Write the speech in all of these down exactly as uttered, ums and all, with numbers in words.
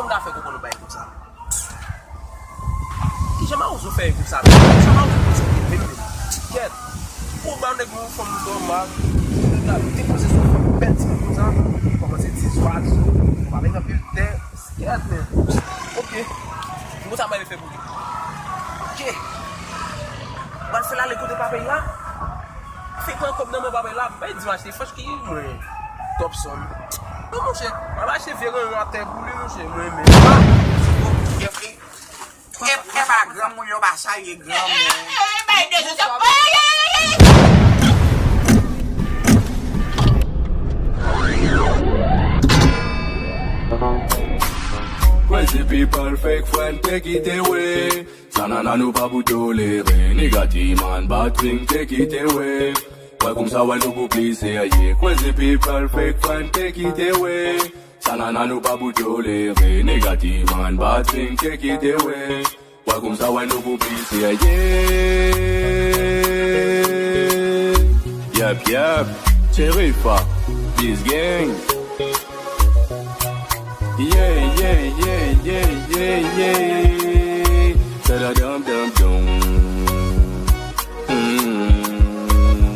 Kòman w ka fè kòkòt ou bay konsa? Kijan Mawozo fè konsa? Kijan Mawozo konsa menm menm? Kèt. Ou ba nèg yon fanm nòmal. Ou ta depoze sou fanm bèl timoun konsa. Kòmanse di zwazo. Ou pa met anpil tè. Kèt men. Ok. Mwen sa mwen fè pou li. Ok. Mwen fè l ale kote papay la. Fè pran kòb nan men papay la. Bay di m achte fòs ki mwen. Top son. Non monchè. Mwen achte vye ranyon atè pou li monchè. Mwen men. Jeffrey. E, e pa granmoun yo pa salye granmoun. Bay de zòt. Crazy people, fake friend, take it away. Sa nana nou pa pou tolere. Nigga, ti man, bad thing, take it away. Wè konsa, wè nou pou pli serye. Crazy people, fake friend, take it away. Sa nana nou pa pou tolere. Nigga, ti man, bad thing, take it away. Wè konsa, wè nou pou pli serye. Yep, yep. Cherifa, this gang. Yeah, yeah, yeah, yeah, yeah, yeah. Da da dam dam dum. Mm.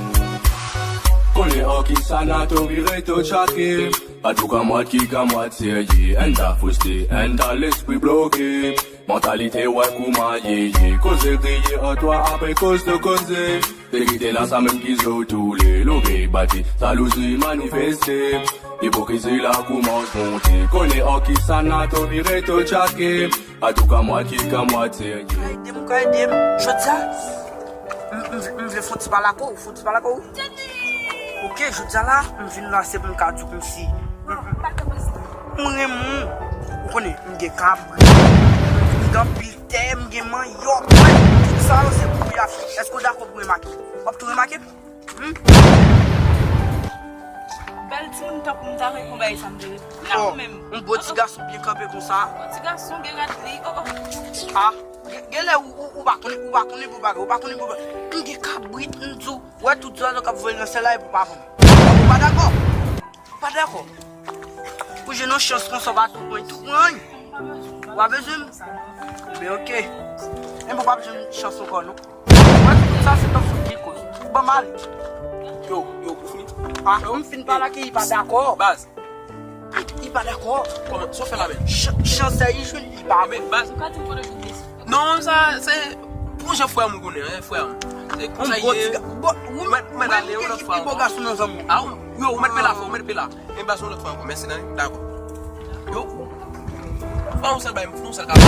Konnen an ki sa nato vire to tchake. Pa tou kamwad ki kamwad serye. N ta fwiste, n ta lespri bloke. Mantalite wè kouman ye ye. Koze griye an twa apre koz de koze. Verite la sa menm ki zo toule. Logey bati, zalouzi manifeste. Ipokrizi la koumans monte. Konnen an ki sa nato vire to tchake. An tou ka mwa ki ka mwa serye. Ka ede m, ka ede m. Jodi a, m, m, m vle fon ti pale ak ou, fon ti pale ak ou. Ok, jodi a la, m vin la se pou m ka di w kòmsi. M renmen w. Ou konnen, m gen kabrit. M gen anpil tè, m gen manyòk. Tout sa yo se pou w ap fè. Èske w dakò pou remake? W ap tou remake? Hmm? Bèl timoun tankou m ta renmen yon bagay sa m te rete. Nan ou menm. Yon bon ti gason byen kanpe konsa. Yon ti gason gen rad li. Oh, oh. Ah, gen, gen lè ou, ou, ou pa konnen, ou pa konnen pou bagay, ou pa konnen pou bagay. M gen kabrit, m di w, wè tout zwazo k ap vole nan syèl la e pou pa vann. Ou pa dakò? Ou pa dakò? Pou jwenn yon chans konsa, w pa tou pran, tou pran. Ou pa bezwen m? Ebyen, ok. Enben, ou p ap jwenn chans ankò, non. Mwen, tout sa, se tankou sou ki koz. Ban m ale. Yo, yo, ou fini? Ah, m fin pale ak li, li pa dakò. Baz. Li pa dakò. Kòman? Sa w fè la menm? Ch-, chans sa, li jwenn, li pa. Enben, baz. Ou ka di m kote w jwenn li? Non, sa, se, pou jan frè m ou konnen, hein, frè m. Se konsa l ye. Ou mèt, ou mèt ale yon lòt fwa ankò. Yo, ou mèt pale la, frè, ou mèt pale la. Enben, se yon lòt fwa ankò. Mèsi, nan, dakò. Yo. Fè yon sèl bay, fè yon sèl kaba.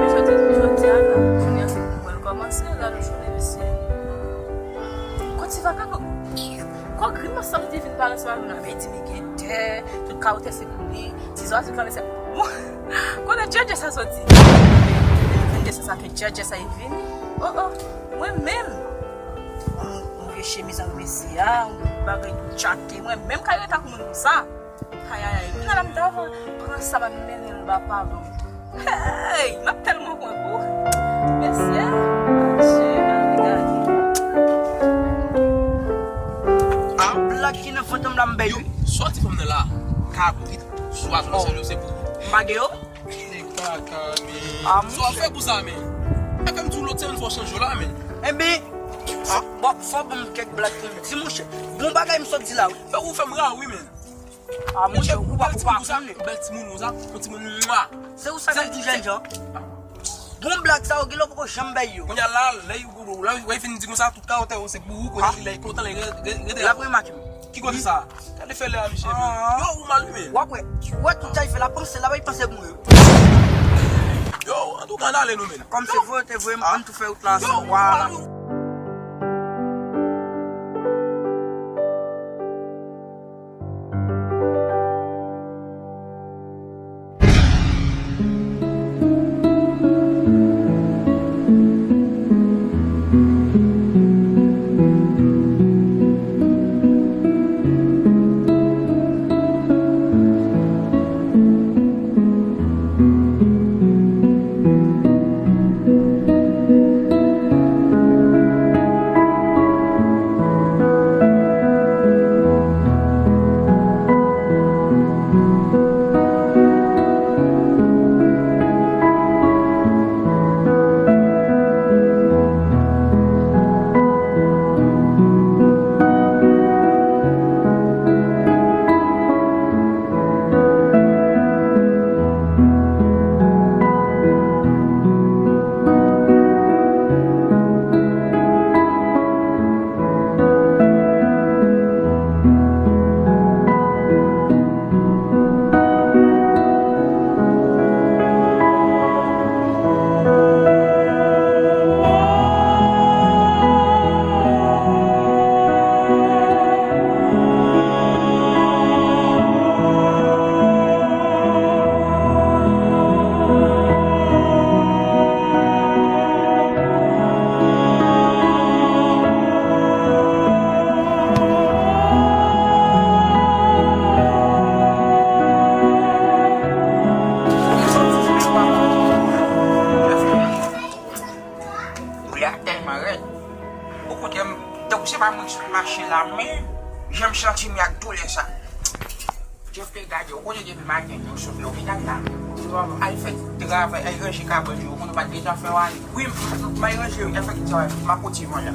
Jodi, jodi a la, jounen an se pou mwen l kòmanse, gade jounen mesye. Kòti vaka kò, kò grimas sa m te vin pale ansanm avè l la, men di li gen tè, tout kawo tè se pou li, ti zwazo kanpe se pou. Kote djèdjè sa soti? Vin de sa sa ke djèdjè sa e vini. Oh, oh, mwen menm. Yon, yon vye chemiz an mesye a, yon bagay tchake. Mwen menm kay rete ak moun konsa. Ayayay, kounye a la m ta va pran sa m ap mennen l ba paran m. Hey, m ap tèlman pran kou. Mesye, mesye, gade, gade. Ah, blag ki nan vant m la m bay wi. Yo, sòti fanm nan la. Kabrit, zwazo nan sèl yo, se pou ou. M pa gen yo? Nèg pa ka, men. Ah, sa w ap fè pou sa, men? Sa fè m di w lòt semèn fò w chanje w la, men. Enben, bon, fò w ban m kèk blag pou m di, monchè. Bon bagay m sot di la, wi. Fè ou fè m rayi, men. Ah, monchè, ou pa, ou pa konnen. Bèl timoun ou sa, yon timoun mwa. Se ou sa k ap di jènjan? Bon blag sa yo, gen lè w poko janm bay yo. Kounye a la, lè y, lè y fin di konsa, tout kawo tè yo se pou ou, kounye a lè y kontan, lè y re-, re-, rete la. L ap remake m. Ki kote sa? Gade fè lè a, mesye. Yo, ou mal, men. W ap wè, w ap wè tout sa y fè la, panse la, bay panse pou yo. Yo, antouka, n ale nou, men. Kòm se vre, te vre, m ann tou fè wout la, yo, ansanm. Vwala. Jan m santi m ak doulè sa. Jeff te gade, ou konnen depi maten, nou sot lopital la. Al fè travay, al ranje kabòn yo, ou konnen w pa t gentan fè w ale. Wi, m al ranje yo, al fè kèk travay, m ap kontinye la.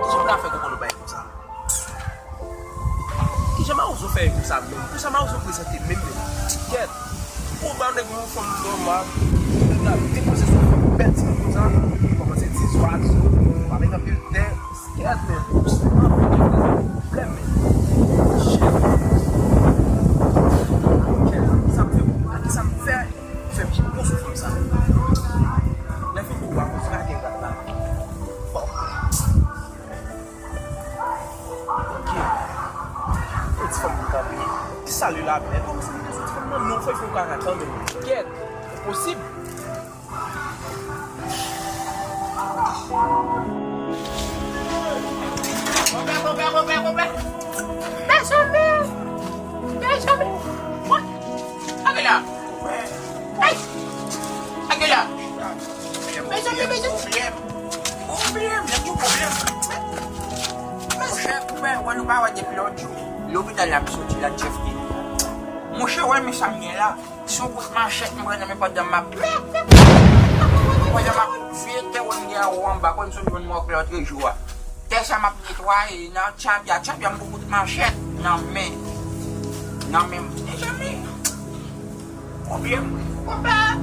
Kijan w ta fè kòkòt bay konsa? Kijan Mawozo fè konsa menm? Konsa Mawozo prezante menm menm? Kèt! Ou ba nèg yon fanm nòmal, nèg la depoze sou fanm bèt sa konsa, kòmanse di zwazo, pale anpil tè, kèt menm, ou se anpil tè, frè menm. Shit. Kèt, sa m fè pou, sa m fè, fè m bon sou fanm sa. Lè fini tou, w a konsa gen rat la. Fòk. Ok. Yon ti fanm pou kanpe. Ti sali la, men kòman sa vin sou ti fanm nan? Non, fò l fè yon kaka kanmenm. Kèt, enposib. Konpè, konpè, konpè, konpè. Mezanmi! Mezanmi! What? Gade la! Ay! Gade la! Mezanmi, mezanmi! Pwoblèm! Pwoblèm! Nèg yo pwoblèm! Monchè, ou wè, wè nou pa wè depi lòt jou. Lopital la m soti la, Jeff te. Monchè, wè men sa m gen la. Se yon kout manchèt m pran nan men pandan m ap. Pandan m ap fouye tè wè m gen anwo anba, konn sou jwenn mòg lòt jou a. Tè sa m ap netwaye nan tchabya, tchabya m pran kout manchèt nan men. Nan men m. Mezanmi. Konbyen? Konbyen?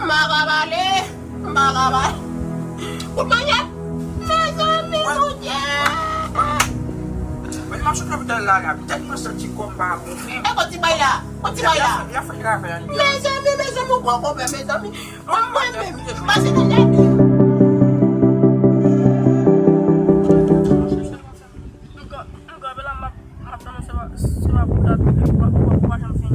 M pa ka pale. M pa ka pale. Kout manchèt. Mezanmi, Bondye. Mwen, m ap sot lopital la, la. M tèlman santi kò m pa bon menm. E, kote bay la? Kote bay la? Mezanmi, mezanmi, ou pran konbyen, mezanmi? Mwen, mwen menm, m pase nan jaden. M kanpe la, m ap, m ap tann se pa, se pa pou dat, ou pa, ou pa, ou pa janm fini.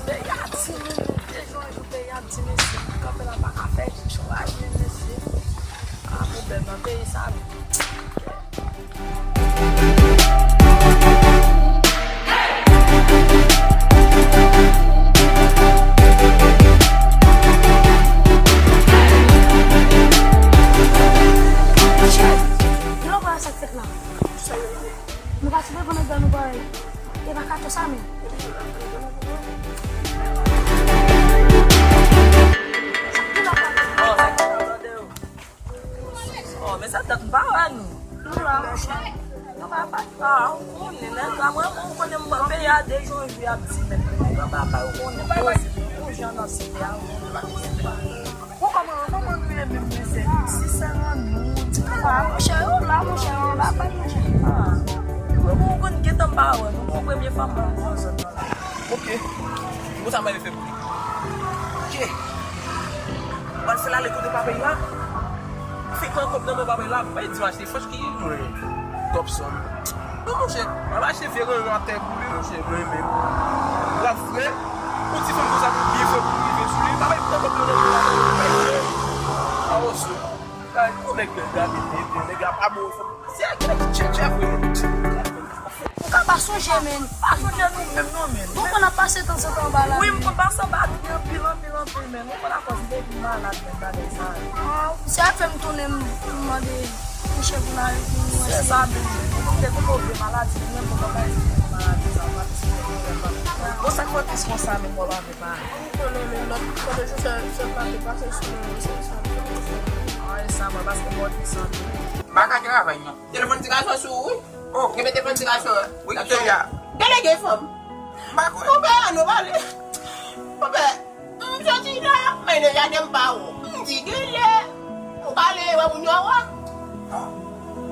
Peyi a di nou, nou te jwenn jou peyi a di mesye, nou kanpe la pa ka fè chonaj menm mesye. A pwoblèm nan peyi sa menm. Yo, pa sa k fèt la. Nou pa ti devan nèg la nou parèy. E pa kato sa menm. Oh, men sa dat m pa wè nou. Nou la, monchè. Nou pa pa. Ah, ou konnen, nèg la, mwen, ou konnen m pran peyi a de jou an jou, y ap di, men nèg la pa pa, ou konnen, poze, pou jan nan site a, ou konnen. Bon, kòman, kòman nou ye menm, mesye? Si se rann nou, di pa, monchè, yo la, monchè, yo la, pa, monchè. Ah. Mwen, mwen konn gentan m pa wè nou, bon, premye fwa m wè nou nan zòn nan la. Ok. Bon, sa m ale fè pou li. Ok. Mwen se la, le kote papay la. Fè pran kòb nan men papay la, bay dimanch, se fòs ki mwen. Gòpsòn. Non, monchè, m ap achte vye ranyon atè pou li, monchè, mwen menm. L ap fre, yon ti fanm konsa pou byen fre pou rive sou li. Pa bay pran kòb nan men l la, bay fre. A oso. Yon nèg bèl gade, nèg ap abo fanm. Se nèg tchètchè vre. Ou ka pa sonje, men. Pa sonje nou menm, non, men. Bon, konn ap pase tanzantan anba la. Wi, m konn pase anba anpil, anpil, anpil, men. Ou konn akòz depi malad, men, bagay sa yo. Ah, se sa k fè m tounen, m, m mande Michel pou n al, pou nou wè. Se sa menm. Ou te gon move maladi, menm mwen pa bay maladi sa, pa ti move maladi. Bon, sa k fè w tris konsa, menm, w ap avè pa. Ou konnen, men, lòt, lòt jou, se, se pa te pase sou mwen, se sa. Ah, e sa, mwen, paske mwen tris anpil. M pa ka travay, non. Telefòn ti gason sou ou, wi. Oh. Gen telefòn ti gason an. Wi, ki la. Gade gen fanm. M pa konn. Konpè, an nou pale. Konpè, m soti la, men deja de m pa wè w. M di genlè ou pale wè moun yo wè. Oh.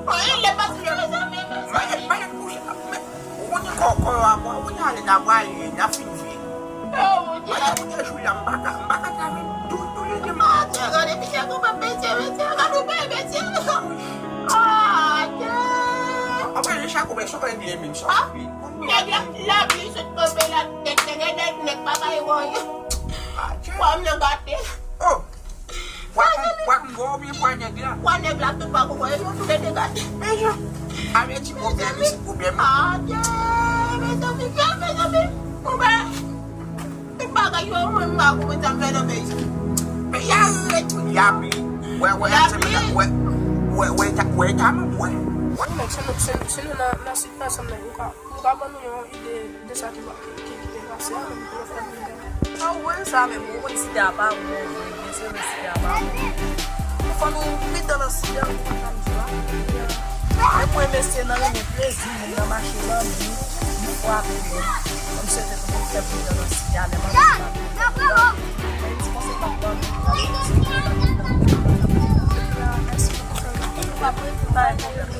Mwen lè pase mezanmi, mezanmi. Mwen lè kouche, men ou konnen kò, kò yo a bò, ou konnen ale n a pwale, n a fin fini. Oh, mon Dieu. Mwen lè kouche jou la, m pa ka, m pa ka travay. Tou, tou lè de m. Ah, Dieu, gade pitié, konpè, pitié, pitié, gade ou bay pitié. Ah, Dieu. Anpil de chak ou bay sou bay de menm sa. Ah, nèg la, lapli sot kanpe la, nèg, nèg, nèg, nèg, pa bay wè. Pwa m nan gate. Oh! Pwa m, pwa m gwo oubyen pwa nèg la? Pwa nèg la, tout pwa gwo, yo tou le de gate. Men jan. A vle di pwoblèm isit, pwoblèm. Adye, mezanmi, mezanmi. Ou wè, tout bagay yo, mwen, m pa konprann sa m fè nan peyi sa. Peyi a rete tou, lapli. Wè, wè, lapli. Wè, wè, wè, ta, wè, ta, wè. Wè, men, se nou, se, se nou nan, nan sitiyasyon nan, yo ka. Nou ka ban nou yon ide de sa ki va, ki, ki te pase a, menm pou nou fè vin gade. Sa ou wè sa menm, ou konn site a pa bon, vre, byen se vre site a pa bon. Fò nou pridan nan site a, ou konn sa m di la. Men mwen, mesye, nan renmen plezi, moun nan mache ban nou, nou frape bon. Mwen, m swete pou nou fè pridan nan site a, lè m anvi frape. Mwen, m di konsa m ap ban nou. Mèsi pou konsèy la. Nou pa prete bay pwoblèm.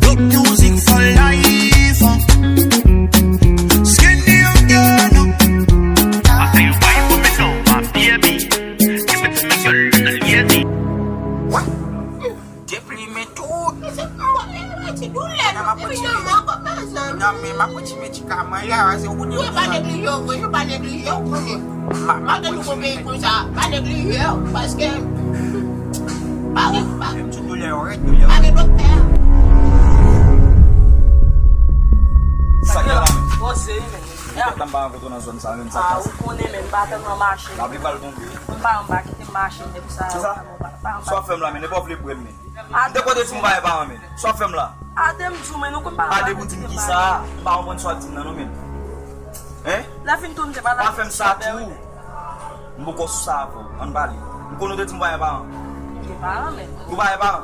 Good music for life. Skinny again. Deplime tout. Ti doulè, non, epi nan men kòb nan zanmi. Nan men, m ap pran ti medikaman la, se ou konnen. Wi, pa neglije w, wi, pa neglije w, konnen. Malgre nou gon peyi konsa, pa neglije w, paske pa gen, pa gen. Menm ti doulè yo, rèd doulè yo. Pa gen doktè. Sa gen la? Poze, wi, men. Poukisa m pa rankontre w nan zòn sa menm, sa k pase? A, ou konnen, men, m pa tèlman mache. Lapli pral tonbe. M pa, m pa kite m mache, men pou sa. Kisa? Sa w ap fè m la, men, epa w vle bwè m, men. M te konn di m pa gen paran, men. Sa w ap fè m la? Ade m di w, men nou konn pa. Ade pou di m kisa? M pa konprann sa w ap di m nan, non, men. Hein? Lè fin tou, m te pale. Pa fè m sa tou. M poko sou sa avè w. Ann pale. M konn ou te di m pa gen paran. M gen paran, men. Ou pa gen paran?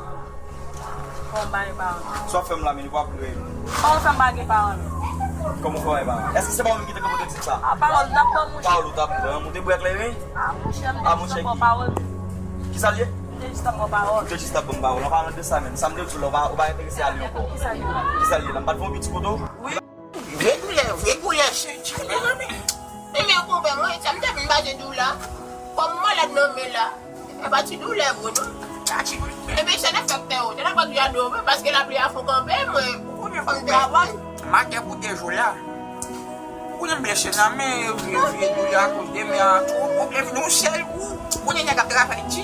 Kòman m pa gen paran? Sa w ap fè m la, men, ou pa pou rele. Kòman w fè m pa gen paran, men? Kòman w fè w pa gen paran? Èske se pa ou menm ki te konn pote di m sa? A, pawòl, n ap ban moun. Pawòl ou t ap ban m, ou te bwè kleren? A, monchè, m te jis ap ban pawòl. Kisa l ye? M te jis ap ban pawòl. Ou te jis ap ban m pawòl. An palan de sa menm, sa m te di w la, ou pa, ou pa enterese a li ankò. Kisa l ye la? Kisa l ye la? M pa t fè yon piti kote w? Wi. Vye doulè, vye doulè, senti, mezanmi. Men, men, konpè, mwen, sa m te vin pase di w la. Kòm m malad nan men la. E pa ti doulè vre non. Sa ti doulè. Ebyen se nan fèk tè yo. Te nan fèk jade yo vre paske lapli a fon kanpe mwen. Ou konnen fò m travay. M atè pou de jou la. Ou konnen m blese nan men, vye, vye doulè akoz de men an tou. Pwoblèm nou sèl ou. Ou konnen nèg ap travay di.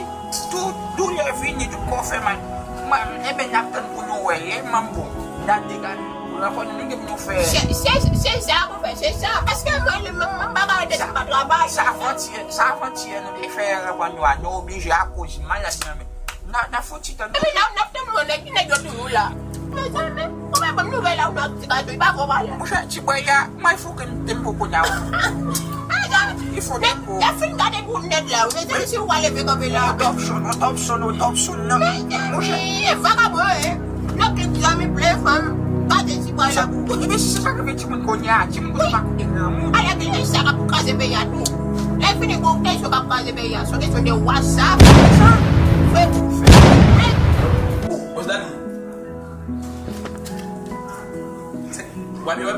Tout doulè vini, tout kò fè mal. Mwen, ebyen n ap tann pou nou wè. E manm bon. Dat de gade. Rankont nou gen pou nou fè. Se, se, se sa pou fè, se sa. Paske mwen, mwen, mwen pa ka rete san pa travay. Sa avantyè, sa avantyè nou te fè rankont nou a, nou oblije akoz malad nan men. N a, n a fouti tann. Epi n a, n ap tann mwen nèg, nèg yo toujou la. Mezanmi, ou pa ban m nouvèl la, ou nan ti gato, li pa fò pale. Monchè, ti bway la, mwen fou ke m te m poko nan. Mezanmi, lè fin gade pou nèg la, mezanmi, si ou pa leve kanpe la. Otòpsyon, otòpsyon, otòpsyon, non. Monchè. Vagabon, eh. Nan klip zanmi ple fanm, gade ti bwa la. Sa pou kote, men si se sa k rive timoun kounye a, timoun kounye a pa koute granmoun. Alè gen sa k ap kraze peyi a tou. Lè fini gon kesyon k ap kraze peyi a, se kesyon de WhatsApp. Sa. Facebook. Bòs Dani. Sa, w ap ye wè?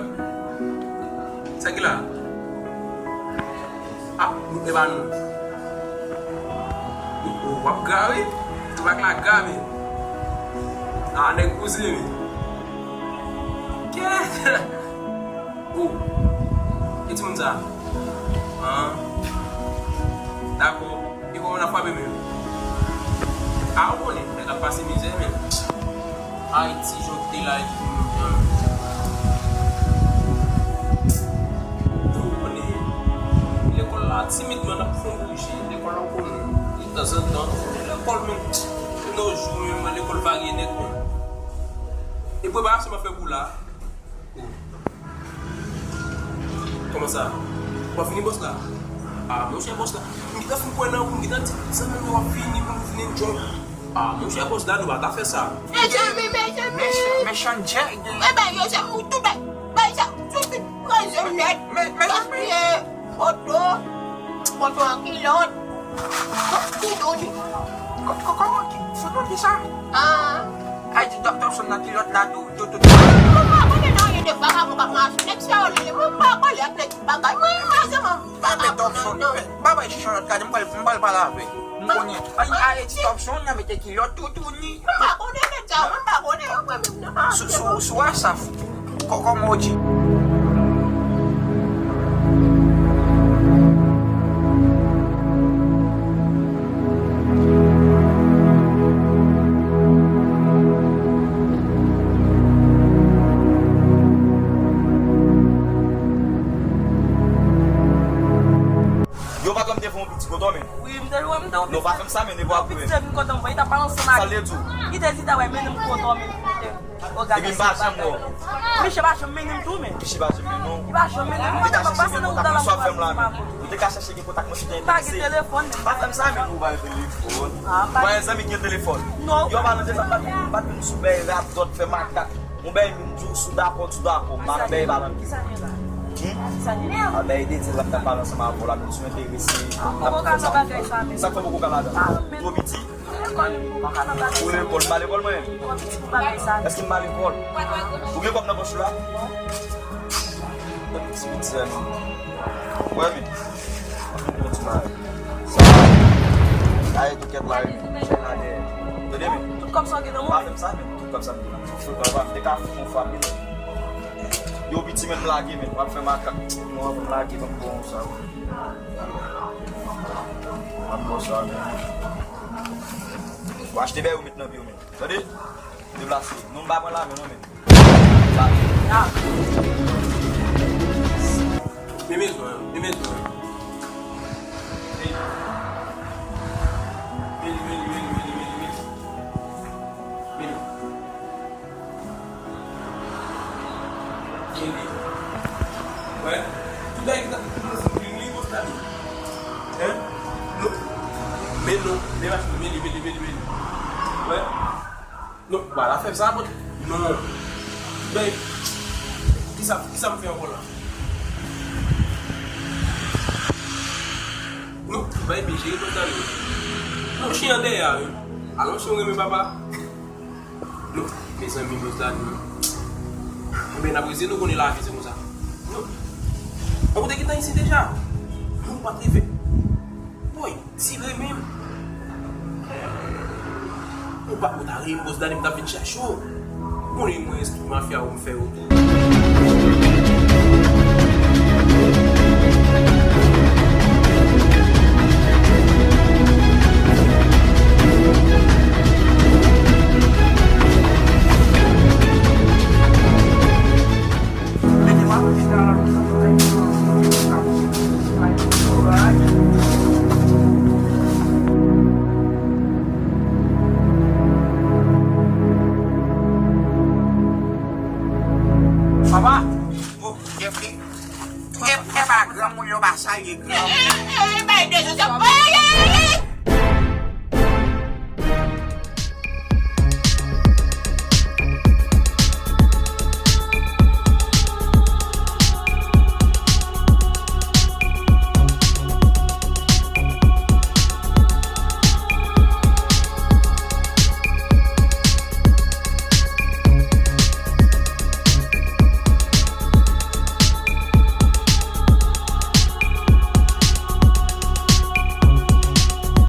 Sa ki la? Ah, nou, e pa nou. Oh, w ap gra wi. Tou bak la gra men. Ah, nèg poze wi. Kè. Oh. E timoun sa? Ah. Dakò. E kòman n ap frape menm? Ah, ou konnen, nèg ap pase mizè menm. Ayiti, jan w te la, epi nou menm. Ou konnen, lekòl la, Timidman, n ap fè yon bouji, lekòl la w konnen. Li tanzantan, lekòl menm, nan yon jou menm, lekòl varye nèt menm. E preparasyon m ap fè pou la. Kòman sa? W ap vini bòs la? Ah, monchè, bòs la. M gentan fin kwè nan ou, m gentan di, zanmi m, w ap vini pou nou vin enjoy. Ah, monchè, bòs la, nou pa ta fè sa. Mezanmi, mezanmi. Mechan, mechan Jack. Ebyen, yo se mou tout bay. Bay sa, tout, tout, kraze nèt. Men, men, men. Foto, foto an kilòt. Ki do di? Kò-, kò-, kòman ki? Foto ki sa? Ah. Ay, di Dòktè Sonn nan kilòt la tou, tou, tou. Mwen pa konnen nan yon de vagabon k ap mache. Nèg sa yo li, mwen pa pale ak nèg bagay. Mwen, mwen, se mwen. Mwen pa konnen nan. Ba bay chichon lòt gade, m pral, m pral pale avè l. M konnen. Ay, ay, di Dòktè Sonn nan mete kilòt, tou, tou, ni. Mwen pa konnen nèg sa yo, mwen pa konnen yo, mwen menm nan. Sou, sou, sou WhatsApp. Kò-, kòman w di? Yo, patwon, m te fè yon piti kote w, men. Wi, m te, wi, m te, non, pa fè m sa, men, depi w ap piti te vin kote m, wi, t ap pale ansanm ak. Sa l te di w? Li te di, ta wè, mennen m kote w, men, kote. Epi m pa janm wè w. Misye pa janm mennen m tou, men. Misye pa janm mennen w? Li pa janm mennen m. Ou te ka chèche gen kontak, men sa w fè m la, men. Ou te ka chèche gen kontak, mwen si te enterese. Pa gen telefòn, men. Pa fè m sa, men, ou pa gen telefòn. Ah, ou pa gen zanmi ki gen telefòn. Non. Yo, pa nan telefòn, pa vin, pa vin sou bèy radòt, fè makak. Yon bèy moun di w si w dakò, si w dakò. M pa nan bèy, pa nan. Kisa gen la? Hmm? Kisa gen la? A bèy de di l ap pale ansanm avè w la, menm si w enterese. Ah, m poko ka nan bagay sa, men. Sa k fè w poko ka ladan? Ah, men. Twò piti? Lekòl, m poko ka nan bagay sa. Ou lekòl, m pa lekòl mwen? Twò piti pou bagay sa. Èske m pa lekòl? Ou gen kòb nan pòch ou la? Non. Ti piti a menm. Wè, men. Sa. Sa e tou kèt la, wi. Tande, men. Tout kòb sa w gen nan men w? Pa fè m sa, men. Tout kòb sa m gen nan men. Fè papa, m te ka fè yon fwa, men. Yo, piti, men m lage, men. W ap fè makak. Non, m lage, ban m bon sa, wi. Ban m bon sa, men. W achte bèy, ou met nan pye w, men. Tande? Deplase. Non, m pa pran lame non, men. Lame. Ah. Mimi, mimi, mimi. Mimi, mimi, mimi, mimi, mimi. Mimi. Mimi. Wè. Tout bagay ki ta, tout moun fin vin li konsa li. Hein? Non. Men non. Men machin, men li, men li, men li, men li. Wè. Non, pa la fè m sa, bon. Non. Ben, kisa, kisa m fè ankò la? Non, bay bije, e konsa li. Non, chen an dèyè a, wi. Alon chen renmen papa. Non, mezanmi, mezanmi. Enben, n ap rete, nou konnen lavi se konsa. Non. An, ou te gentan isit deja? Non, ou pa t rive. Boy, tire menm. Ou pa, ou ta reyim bòs Dani, m t ap vin chache w. Konnen mwen espri mafya ou m fè yo tou.